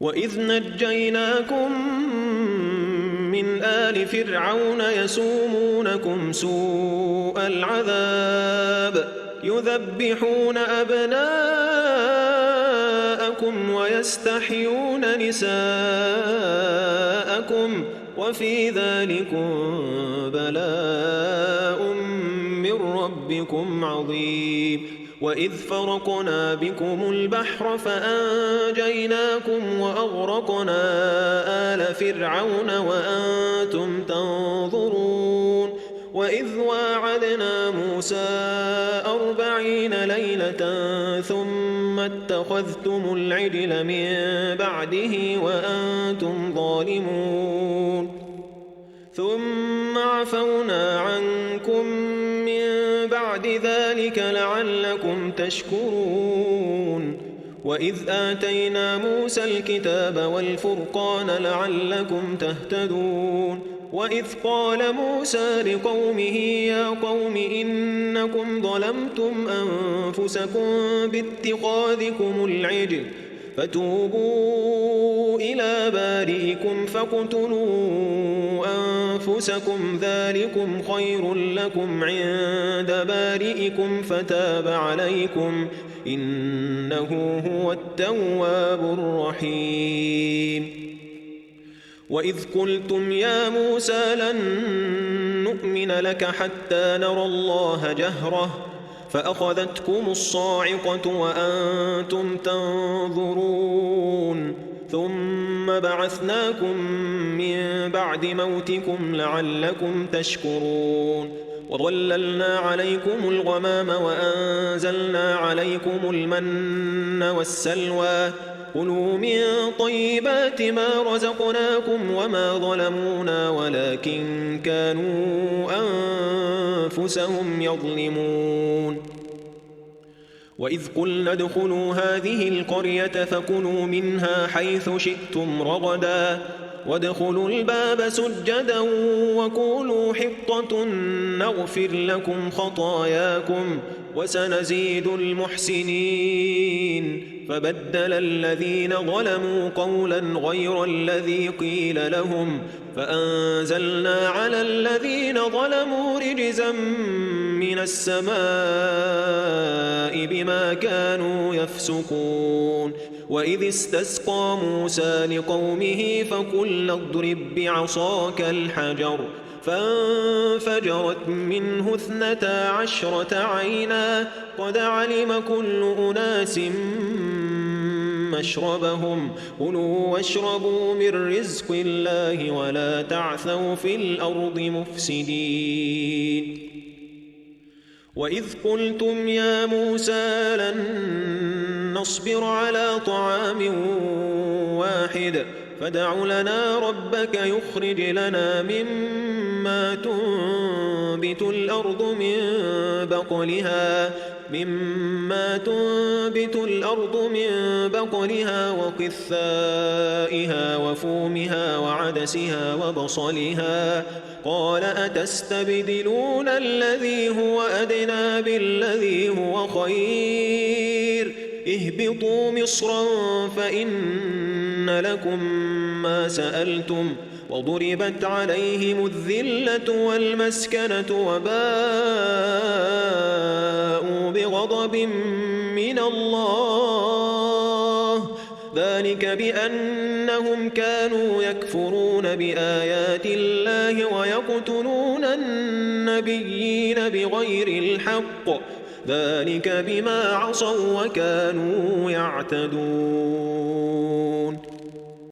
وإذ نجيناكم من آل فرعون يسومونكم سوء العذاب يذبحون أبناءكم ويستحيون نساءكم وفي ذلكم بلاء من ربكم عظيم وإذ فرقنا بكم البحر فأنجيناكم وأغرقنا آل فرعون وأنتم تنظرون وإذ واعدنا موسى 40 ليلة ثم اتخذتم العجل من بعده وأنتم ظالمون ثم عفونا عنكم من بعد ذلك لعلكم تشكرون وإذ آتينا موسى الكتاب والفرقان لعلكم تهتدون وإذ قال موسى لقومه يا قوم إنكم ظلمتم أنفسكم باتخاذكم العجل فتوبوا إلى بارئكم فاقتلوا أنفسكم ذلكم خير لكم عند بارئكم فتاب عليكم إنه هو التواب الرحيم وإذ قلتم يا موسى لن نؤمن لك حتى نرى الله جهرة فأخذتكم الصاعقة وأنتم تنظرون ثم بعثناكم من بعد موتكم لعلكم تشكرون وظللنا عليكم الغمام وأنزلنا عليكم المن والسلوى كلوا من طيبات ما رزقناكم وما ظلمونا ولكن كانوا أنفسهم يظلمون وإذ قلنا ادخلوا هذه القرية فكلوا منها حيث شئتم رغدا وادخلوا الباب سجدا وقولوا حطة نغفر لكم خطاياكم وسنزيد المحسنين فبدل الذين ظلموا قولا غير الذي قيل لهم فأنزلنا على الذين ظلموا رجزا من السماء بما كانوا يفسقون وإذ استسقى موسى لقومه فقلنا اضرب بعصاك الحجر فانفجرت منه 12 عينا قد علم كل أناس مشربهم كلوا واشربوا من رزق الله ولا تعثوا في الأرض مفسدين وإذ قلتم يا موسى لن نصبر على طعام واحد فادع لنا ربك يخرج لنا مما تنبت الأرض من بقلها وقثائها وفومها وعدسها وبصلها قال أتستبدلون الذي هو أدنى بالذي هو خير اهبطوا مصرا فإن لكم ما سألتم وضربت عليهم الذلة والمسكنة وباءوا بغضب من الله ذلك بأنهم كانوا يكفرون بآيات الله ويقتلون النبيين بغير الحق ذلك بما عصوا وكانوا يعتدون